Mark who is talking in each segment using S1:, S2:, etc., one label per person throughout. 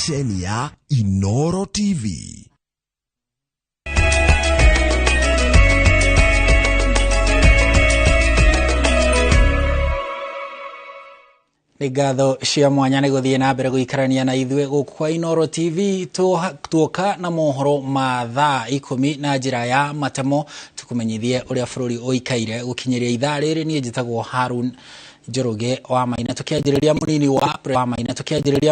S1: Ceceni ya Inoro TV.
S2: Nĩ ngatho cia mwanya nĩ gũthiĩ na mbere gũikarania na ithuĩ gũkũ kwa Inoro TV. Tuoka na mohoro ma thaa 10 na njĩra ya matemo, tũkũmenyithie ũrĩa bũrũri ũikaire gũkinyĩria ithaa rĩrĩ. Niĩ njĩtagwo Harun Njoroge wa Maina. Tukianjĩrĩria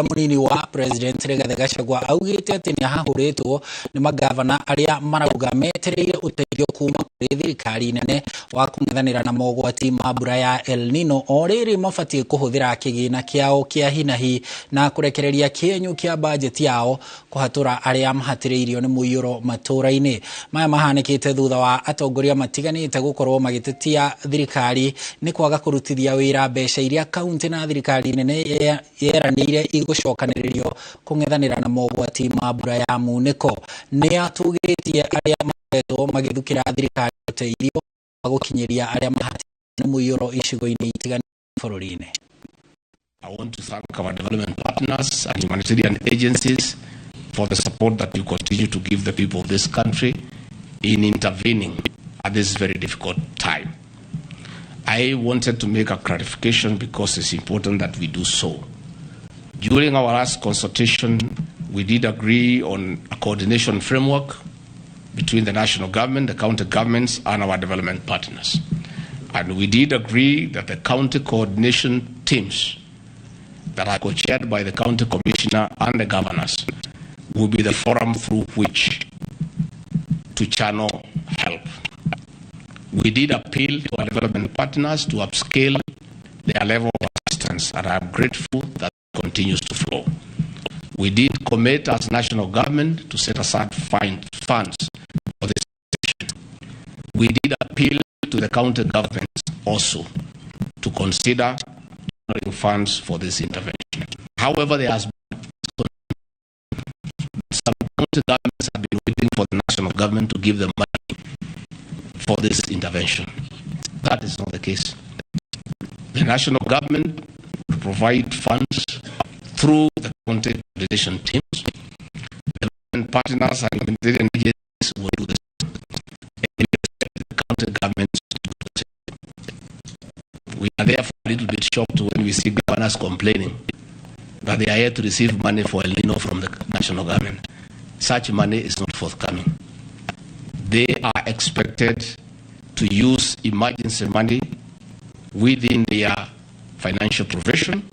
S2: mũnini wa President Rigathi Gachagua augĩte atĩ nĩ ahahũrĩtwo nĩ magavana arĩa marauga metereire ũteithio kuma kũrĩ thirikari nene wa kũng'ethanĩra na mogwati ma mbura ya El Nino, o rĩrĩ mabatiĩ kũhũthĩra kĩgĩna kĩao kĩa hinahi na kũrekereria kĩenyũ kĩa bajeti yao kũhatũra arĩa mahatĩrĩirio nĩ mũiyũro matũũra-inĩ. Maya mahanĩkĩte thutha wa atongoria matiganĩte gũkorwo magĩtetia thirikari nĩ kwaga kũrutithia wĩra mbeca iria kaunti na thirikari nene yeranĩire igũcokanĩrĩrio kũng'ethanĩra na mogwati ma mbura ya munĩko. Nĩ atũgĩrĩtie arĩa makoretwo magĩthukĩra thirikari ũteithio wa gũkinyĩria arĩa mahatĩrĩirio nĩ mũiyũro icigo-inĩ itiganĩte bũrũri-inĩ.
S3: I want to thank our development partners and humanitarian agencies for the support that you continue to give the people of this country in intervening at this very difficult time. I wanted to make a clarification because it's important that we do so. During our last consultation, we did agree on a coordination framework between the national government, the county governments, and our development partners. And we did agree that the county coordination teams that are co-chaired by the county commissioner and the governors will be the forum through which to channel help. We did appeal to our development partners to upscale their level of assistance, and I am grateful that it continues to flow. We did commit as national government to set aside funds for this session. We did appeal to the county governments also to consider funds for this intervention. However, there has been some county governments have been waiting for the national government to give them money for this intervention. That is not the case. The national government will provide funds through the county coordination teams. The partners and humanitarian agencies will do the same. And we expect the county governments to do the same. We are therefore a little bit shocked when we see governors complaining that they are yet to receive money for El Nino from the national government. Such money is not forthcoming. They are expected to use emergency money within their financial provision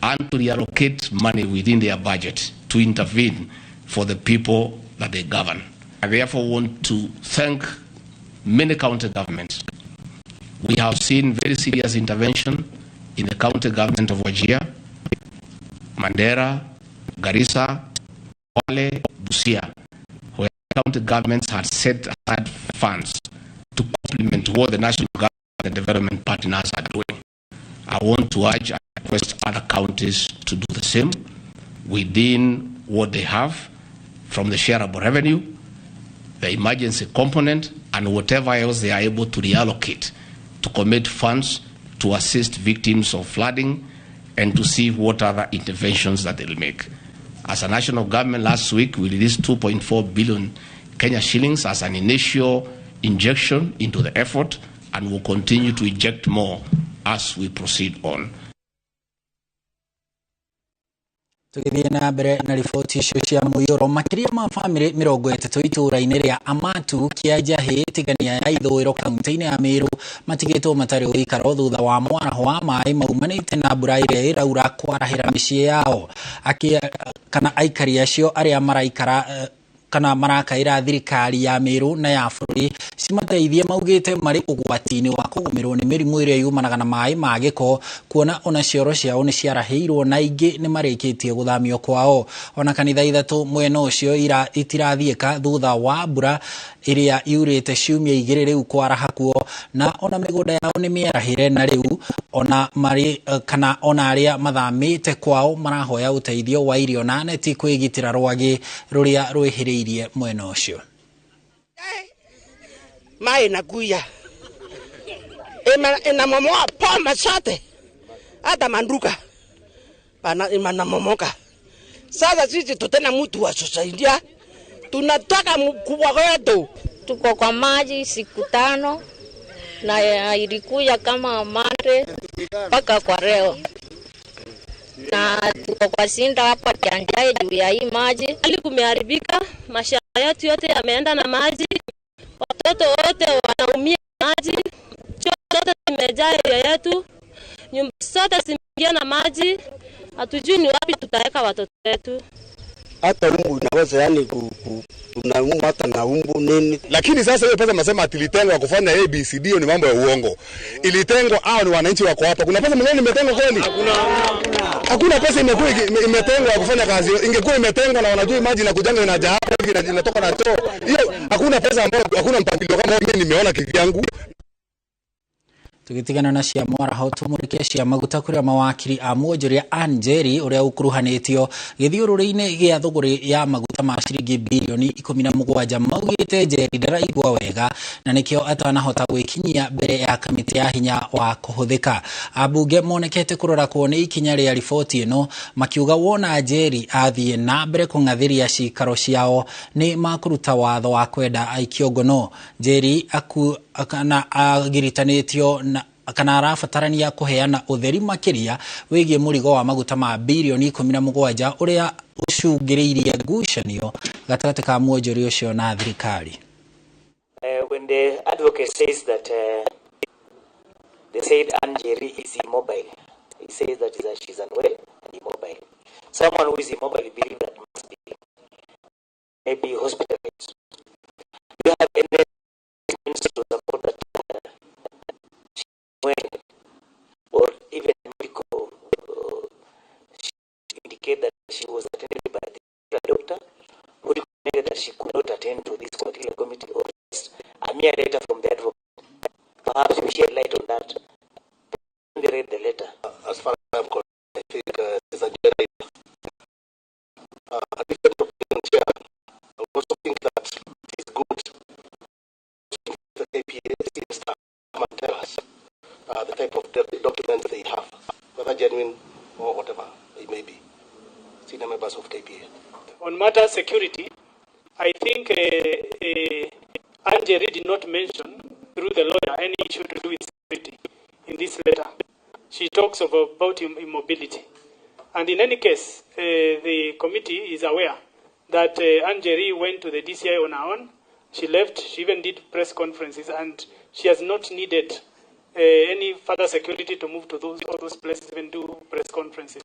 S3: and to reallocate money within their budget to intervene for the people that they govern. I therefore want to thank many county governments. We have seen very serious intervention in the county government of Wajir, Mandera, Garissa, Kwale, Busia, where county governments had set aside funds to complement what the national government and the development partners are doing. I want to urge and request other counties to do the same within what they have from the shareable revenue, the emergency component, and whatever else they are able to reallocate to commit funds to assist victims of flooding and to see what other interventions that they'll make. As a national government, last week we released 2.4 billion Kenya shillings as an initial injection into the effort, and will continue to inject more as we proceed on.
S2: Tũgĩthiĩ na mbere na riboti icio cia mũiyũro, makĩria ma bamĩrĩ 30 itũũra-inĩ rĩa Amatu kĩa Njahĩ Tigania ya Ithũĩro kaunti-inĩ ya Meru matigĩtwo matarĩ ũikaro thutha wa mwaraho wa maĩ maumanĩte na mbura ĩrĩa ĩraura kwarahĩra mĩciĩ yao. Kana aikari acio arĩa maraikara kana marakaĩra thirikari ya Meru na ya bũrũri cimateithie maugĩte marĩ ũgwati-inĩ wa kũgũmĩrwo nĩ mĩrimũ ĩrĩa yumanaga na maĩ ma gĩko, kuona ona cioro ciao nĩ ciarahĩirwo na ingĩ nĩ marĩkĩtie gũthamio kwao. Ona kanitha 3 mwena ũcio itirathiĩka thutha wa mbura ĩrĩa yurĩte ciumia 2 rĩu kwaraha kuo, na ona mĩgũnda yao nĩ mĩarahĩre na rĩu ona marĩ kana ona arĩa mathamĩte kwao marahoya ũteithio wa irio na neti kwĩgitĩra rwagĩ rũrĩa rwĩhĩrĩirie mwena ũcio.
S4: Mai nakuya inamomoa poma sote, hata manduka pana inamomoka. Sasa sisi tutena mtu wa kusaidia, tunataka mkubwa wetu.
S5: Tuko kwa maji siku 5 na ilikuja kama Monday mpaka kwa leo, na tuko kwa shinda hapa Kianjae juu ya hii maji.
S6: Hali kumeharibika, mashamba yetu yote yameenda na maji, watoto wote wanaumia maji, choo zote zimejaa area yetu, nyumba zote zimeingia na maji, hatujui ni wapi tutaweka watoto wetu.
S7: Hata umbu inaweza yani tunaumwa hata na umbu nini.
S8: Lakini sasa hiyo pesa mnasema ati ilitengwa kufanya ABCD, hiyo ni mambo ya uongo. Ilitengwa, hao ni wananchi wako hapa. Kuna pesa mwenyewe imetengwa kweli? Hakuna pesa imekuwa imetengwa ya kufanya kazi. Ingekuwa imetengwa na wanajua maji na kujanga inaja hapa hivi inatoka na choo. Hiyo hakuna pesa ambayo, hakuna mpangilio kama mimi nimeona kivyangu.
S2: Tugitigana na cia mwaraho tumurike cia maguta kuria mawakiri a mwonjoria Ann Njeri uria ukuruhanitio githiururi-ini gia thuguri ya maguta ma ciringi bilioni 17 maugite Njeri ndaraigua wega na nikio atanahota gwikinyia mbere ya kamiti ya hinya wa kuhuthika. Abunge monekete kurora kuo ni ikinya ria riboti ino makiuga wona Njeri athie na mbere kung'athiria cikaro ciao ni makuruta watho wa kwenda aikio ngono. Njeri aku kana agiritanitio na kana arabatarania kuheana utheri makiria wigie murigo wa maguta ma bilioni 17 uria ucungiriirie ngucanio gatagati ka mwonjoria ucio na thirikari.
S9: When the advocate says that they said Ann Njeri is immobile, he says that she's unwell and immobile. Someone who is immobile believes that must be maybe hospitalized. Do you have any evidence to support that when or even medical indicate that she was attended by the doctor who recommended that she could not attend to this particular committee, or just a mere letter from the advocate? Perhaps you shed light on that. They read the letter.
S10: As far as I'm concerned, I think it's a general, a different opinion, Chair. I also think that it is good the KPA staff come and tell us the type of documents they have, whether genuine or whatever it may be. Senior members of KPA.
S11: On matter security, I think Ann Njeri did not mention through the lawyer any issue to do with security in this letter. She talks about immobility. And in any case, the committee is aware that Ann Njeri went to the DCI on her own. She left, she even did press conferences, and she has not needed any further security to move to all those places, even do press conferences.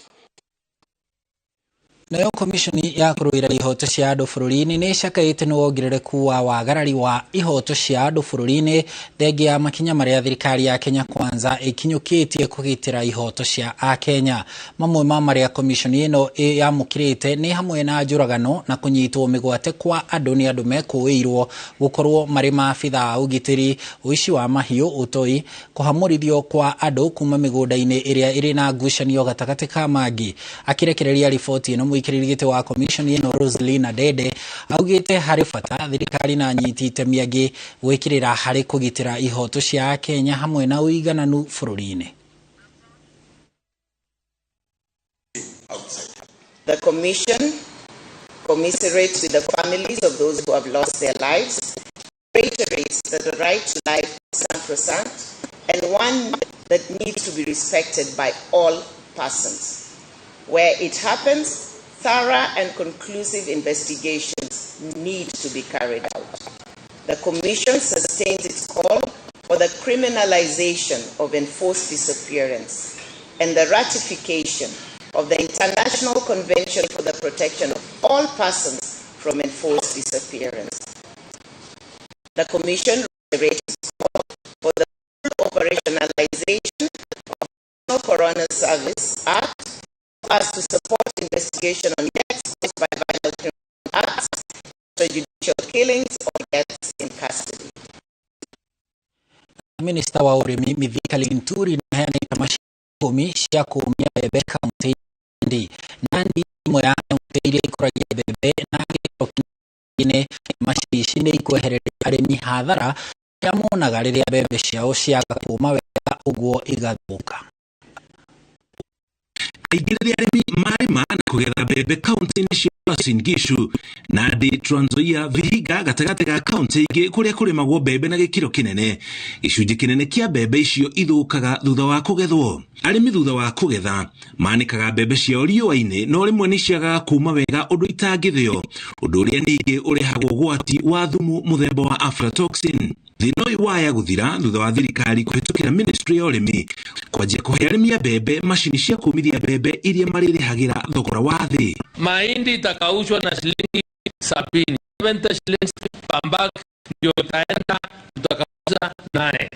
S2: Nayo komishoni ya kuruira ihoto cia andu bururi-ini ni icakaite ni wongerereku wa wagarari wa ihoto cia andu bururi-ini thengia ya makinya maria thirikari ya Kenya Kwanza ikinyukitie kugitira ihoto cia akenya. Mamwe ma maria komishoni ino yamukirite ni hamwe na njuragano na kunyitwo migwate kwa andu ni andu mekuirwo gukorwo mari maabitha a ugitiri, uici wa mahiu, utoi, kuhamurithio kwa andu kuma migunda-ini iria iri na ngucanio gatagati ka mangi. Akirekereria riboti ino mũikarĩri gĩtĩ wa commission ĩno Roselina Dede augĩte harĩ bata thirikari na anyiti itemi angĩ gwĩkĩrĩra harĩ kũgitĩra ihoto cia akenya hamwe na ũigananu bũrũri-inĩ.
S12: The commission commiserates with the families of those who have lost their lives, reiterates that the right to life is sacrosanct and one that needs to be respected by all persons. Where it happens, thorough and conclusive investigations need to be carried out. The Commission sustains its call for the criminalization of enforced disappearance and the ratification of the International Convention for the Protection of All Persons from Enforced Disappearance. The Commission reiterates its call for the full operationalization of the National Coroner Service Act as to support investigation on deaths caused by violent criminal acts, extrajudicial killings, or deaths in custody.
S2: Minista wa urimi Mithika Linturi nĩaheanĩte macini ikũmi cia kũũmia mbembe kaunti Nandi. Nandi ĩmwe ya kaunti iria ikũragia mbembe na gĩkĩro kĩnene. Macini ici nĩ ikwehereria arĩmi hathara ĩrĩa monaga rĩrĩa mbembe ciao ciaga kũũma wega ũguo igathũka.
S13: Kaingĩ rĩrĩa arĩmi marĩma na kũgetha mbembe kaunti-inĩ cia Uasin Gishu, Nandi, Trans Nzoia, Vihiga gatagatĩ ga kaunti ingĩ kũrĩa kũrĩmagwo mbembe na gĩkĩro kĩnene, gĩcunjĩ kĩnene kĩa mbembe icio ithũkaga thutha wa kũgethwo. Arĩmi thutha wa kũgetha manĩkaga mbembe ciao riũa-inĩ, no rĩmwe nĩ ciagaga kuma wega ũndũ itangĩthĩo, ũndũ ũrĩa ningĩ ũrehagwo ũgwati wa thumu mũthemba wa aflatoxin. Thĩna ũyũ waya gũthira thutha wa thirikari kũhĩtũkĩra ministry ya ũrĩmi kwanjia kũhe arĩmi a mbembe macini cia kũmithia mbembe iria marĩrĩhagĩra thogora wa thĩ.
S14: Mahindi itakaushwa na shilingi 70, 70 shillings per bag ndio itaenda tutakauza 8.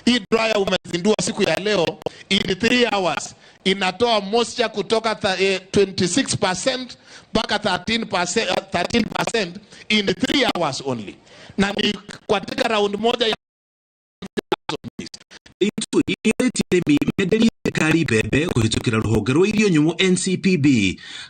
S15: Hii dryer umezindua siku ya leo, in 3 hours inatoa moisture kutoka 26% mpaka 13% in 3 hours only. Na ni katika round moja ya
S13: arĩmi menderie thirikari mbembe kũhĩtũkĩra rũhonge rwa irio nyũmũ NCPB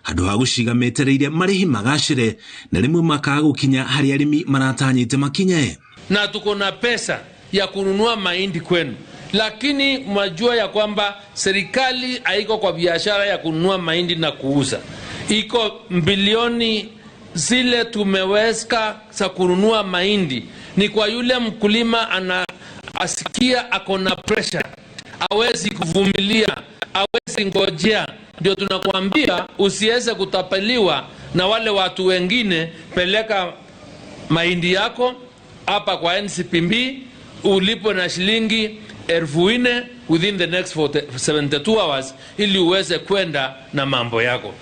S13: handũ ha gũciga metereire marĩhi magacĩre na rĩmwe makaga gũkinya harĩa arĩmi maratanyĩte makinye.
S14: Na tuko na pesa ya kununua mahindi kwenu, lakini mwajua ya kwamba serikali haiko kwa biashara ya kununua mahindi na kuuza. Iko bilioni zile tumeweka za kununua mahindi ni kwa yule mkulima ana asikia ako na pressure, hawezi kuvumilia, hawezi ngojea. Ndio tunakuambia usiweze kutapeliwa na wale watu wengine. Peleka mahindi yako hapa kwa NCPB ulipo na shilingi 4,000 within the next 72 hours ili uweze kwenda na mambo yako.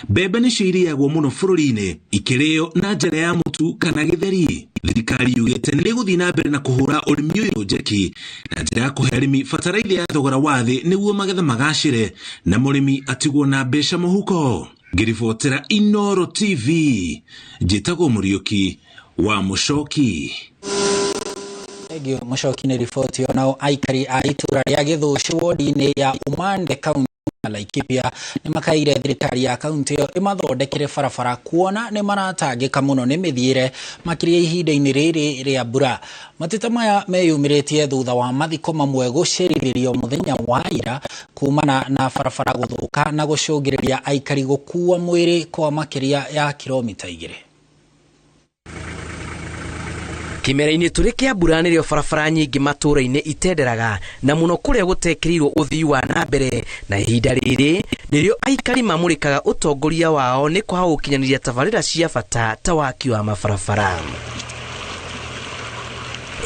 S13: Mbembe nĩcio irĩagwo mũno bũrũri-inĩ ikĩrĩo na njĩra ya mũtu kana gĩtheri. Thirikari yugĩte nĩ ĩgũthiĩ na mbere na kũhũra ũrĩmi ũyũ njeki na njĩra ya kũhe arĩmi bataraitha ya thogora wa thĩ nĩguo magetha magacĩre na mũrĩmi atigwo na mbeca mũhuko. Ngĩribotera Inooro TV, njĩtagwo Mũriũki wa Mũcoki.
S2: Thengiũ Mũcoki nĩ riboti. Onao aikari a itũra rĩa Gĩthũci wodi-inĩ ya Umande kaunti ya Laikipia nĩ makaire thirikari ya kaunti ĩyo ĩmathondekere barabara kuona nĩ maratangĩka mũno nĩ mĩthiĩre makĩria ihinda-inĩ rĩrĩ rĩa mbura. Mateta maya meyumĩrĩtie thutha wa mathiko mamwe gũcerithĩrio mũthenya wa ira kumana na barabara gũthũka na gũcũngĩrĩria aikari gũkua mwĩrĩ kwa makĩria ya kilomita 2.
S16: Kĩmera-inĩ tũrĩ kĩa mbura nĩrĩo barabara nyingĩ matũũra-inĩ itenderaga na mũno kũrĩa gũtekĩrĩirwo ũthii wa na mbere, na ihinda rĩrĩ nĩrĩo aikari mamũrĩkaga ũtongoria wao nĩ kwaga gũkinyanĩria tabarĩra cia bata ta waki wa mabarabara.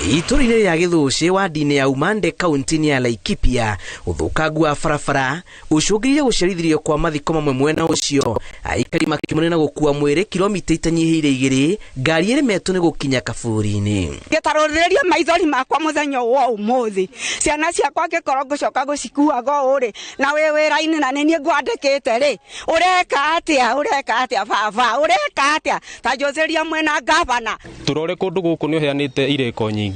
S16: Itũũra-inĩ rĩa Gĩthũci wadi-inĩ ya Umande kaunti-inĩ ya Laikipia, ũthũkangu wa barabara ũcũngĩrĩire gũcerithĩrio kwa mathiko mamwe mwena ũcio, aikari makĩmonera na gũkua mwĩrĩ kilomita itanyihĩire 2 ngari ĩrĩmetwo nĩ gũkinya kaburi-inĩ.
S17: Ngĩtarũrĩria maithori makwa mũthenya wa ũmũthĩ, ciana ciakwa ngĩkorwo ngũcoka gũcikuaga ũũ rĩ, na wĩ wĩra-inĩ na nĩ niĩ ngwandĩkĩte rĩ, ũreka atĩa, ũreka atĩa baba, ũreka atĩa, ta njũthĩria mwena ngavana.
S18: Tũrore kũndũ gũkũ nĩ ũheanĩte irĩko nyingĩ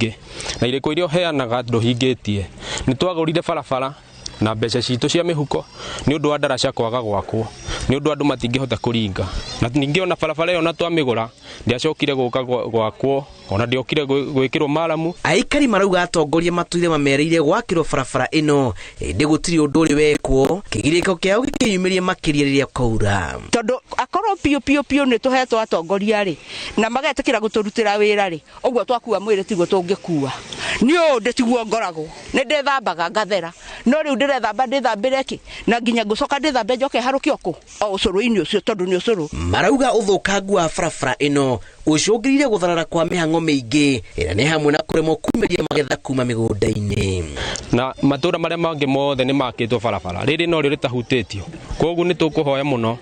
S18: na irĩko iria ũheanaga ndũhingĩtie. Nĩ twagũrire barabara na mbeca citũ cia mĩhuko nĩ ũndũ wa ndaraca kwaga gwakwo, nĩ ũndũ andũ matingĩhota kũringa. Na ningĩ ona barabara ĩyo na twamĩgũra ndĩacokire gũka gwakwo, ona ndĩokire gwĩkĩrwo maramu.
S16: Aikari marauga atongoria matũire mamerĩire gwakĩrwo barabara ĩno ĩndĩ gũtirĩ ũndũ ũrĩ wekwo, kĩgirĩko kĩao gĩkĩyumĩria makĩria rĩrĩa kwaura.
S19: Tondũ akorwo piũ piũ piũ nĩ tũhetwo atongoria rĩ na magetĩkĩra gũtũrutĩra wĩra rĩ, ũguo twakua mwĩrĩ tiguo tũngĩkua. Niĩ ũũ ndĩtiguo ngoragwo, nĩ ndĩthambaga ngathera, no rĩu ndĩrethamba ndĩthambĩre kĩ na nginya ngũcoka ndĩthambe njoke harũke okũ o ũcũrũ-inĩ ũcio tondũ nĩ ũcũrũ.
S16: Marauga ũthũkangu wa barabara ĩno ũcũngĩrĩire gũtharara kwa mĩhang'o mĩingĩ ĩrĩa nĩ hamwe na kũremwo kumĩria magetha kuma mĩgũnda-inĩ.
S18: Na matũũra marĩa mangĩ mothe nĩ makĩtwo barabara, rĩrĩ no rĩo rĩtahutĩtio. Koguo nĩ tũkũhoya mũno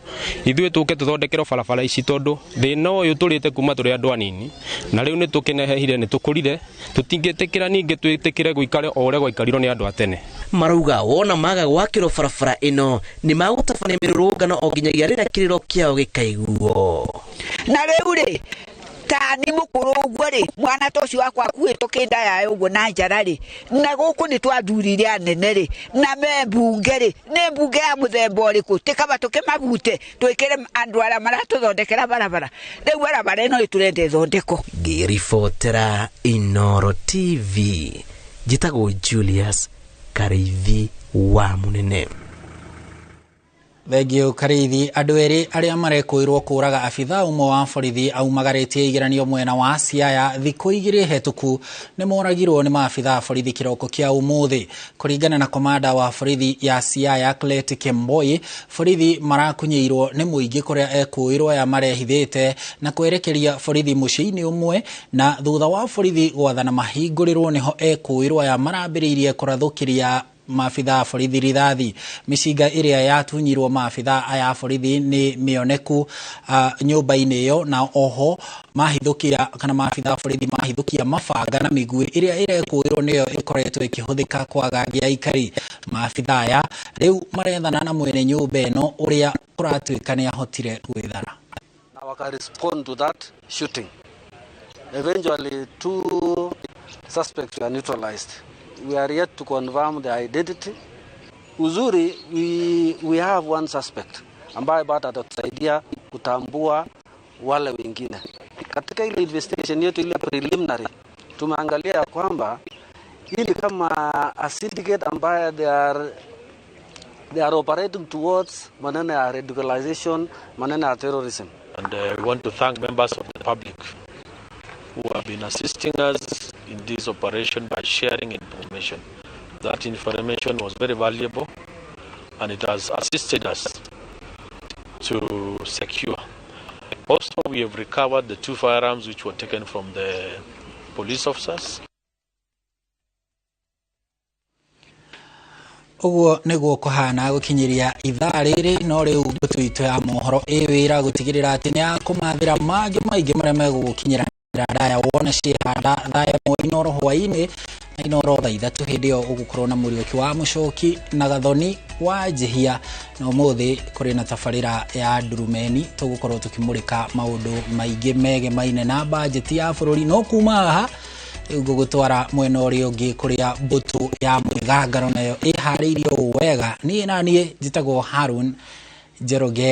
S18: ithuĩ tũke tũthondekerwo barabara ici tondũ thĩna ũyũ tũrĩte kuma tũrĩ andũ anini na rĩu nĩ tũkĩnehehire, nĩ tũkũrire, tũtingĩtĩkĩra ningĩ twĩtĩkĩre gũikare o ũrĩa gwaikarirwo nĩ andũ a tene.
S16: Marauga wona maga gwakĩrwo barabara ĩno nĩ magũtabania mĩrũrũngano o nginyagia rĩrĩa kĩrĩro kĩao gĩkaiguo.
S20: Na rĩu rĩ tani mũkũrũ ũguo rĩ, mwana ta ũcio wakwa akuĩtwo kĩnda yayo ũguo na njara rĩ, na gũkũ nĩ twathurire anene rĩ, na me mbunge rĩ, nĩ mbunge ya mũthemba ũrĩkũ? Tĩ kaba tũkĩmabute twĩkĩre andũ arĩa maratũthondekera barabara. Rĩu barabara ĩno ĩtũrenda ĩthondekwo.
S16: Ngĩribotera Inooro TV, njĩtagwo Julius Karĩithi wa Mũnene.
S2: Thengio Karithi. Andũ erĩ arĩa marekũirwo kũraga abithaa ũmwe wa borithi aumagarĩtie igeranio mwena wa Siaya thikũ 2 hetũku nĩ moragirwo nĩ maabithaa a borithi kĩroko kĩa ũmũthĩ. Kũringana na komanda wa borithi ya Siaya Clet Kemboi, borithi marakunyĩirwo nĩ mũingĩ kũrĩa ekũirwo aya marehithĩte na kwerekeria borithi mũciĩ-inĩ ũmwe, na thutha wa borithi gwathana mahingũrĩrwo nĩho ekũirwo aya marambĩrĩirie kũrathũkĩria maabithaa borithi rithathi. Mĩcinga ĩrĩa yatunyirwo maabithaa aya a borithi nĩ mĩoneku nyũmba-inĩ ĩyo, na oho mahithũkia kana maabithaa borithi mahithũkia mabanga na mĩguĩ ĩrĩa ĩrekũĩrwo nĩyo ĩkoretwo ĩkĩhũthĩka kwagagia aikari. Maabithaa aya rĩu marethana na mwene nyũmba ĩno ũrĩa kũratuĩka nĩ ahotire gwĩthara.
S21: Na waka respond to that shooting. Eventually 2 suspects were neutralized. We are yet to confirm the identity. Uzuri, we have one suspect ambaye bado atatusaidia kutambua wale wengine. Katika ile investigation yetu ile preliminary, tumeangalia kwamba hii ni kama a syndicate ambaye they are operating towards maneno ya radicalization, maneno ya terrorism.
S22: And we want to thank members of the public who have been assisting us in this operation by sharing information. That information was very valuable and it has assisted us to secure. Also, we have recovered the 2 firearms which were taken from the police officers.
S2: Ũguo nĩguo kũhana gũkinyĩria ithaa rĩrĩ, no rĩu mbũtũ itũ ya mohoro ĩ wĩra gũtigĩrĩra atĩ nĩ yakũmathĩra mangĩ maingĩ marĩa megũgũkinyĩra ndaya wona ciĩhanda thaa 1 Inooro hwaĩ-inĩ na Inooro thaa 3 hĩndĩ ĩyo ũgũkorwo na Mũriũki wa Mũcoki na Gathoni wa Njihia. Na ũmũthĩ kũrĩ na tabarĩra ya Ndurumeni, tũgũkorwo tũkĩmũrĩka maũndũ maingĩ megemaine na bajeti ya bũrũri. No kuma haha rĩu ngũgũtwara mwena ũrĩa ũngĩ kũrĩa mbũtũ ya mwĩgangaro nayo ĩharĩirio wega. Niĩ na niĩ njĩtagwo Harun Njoroge.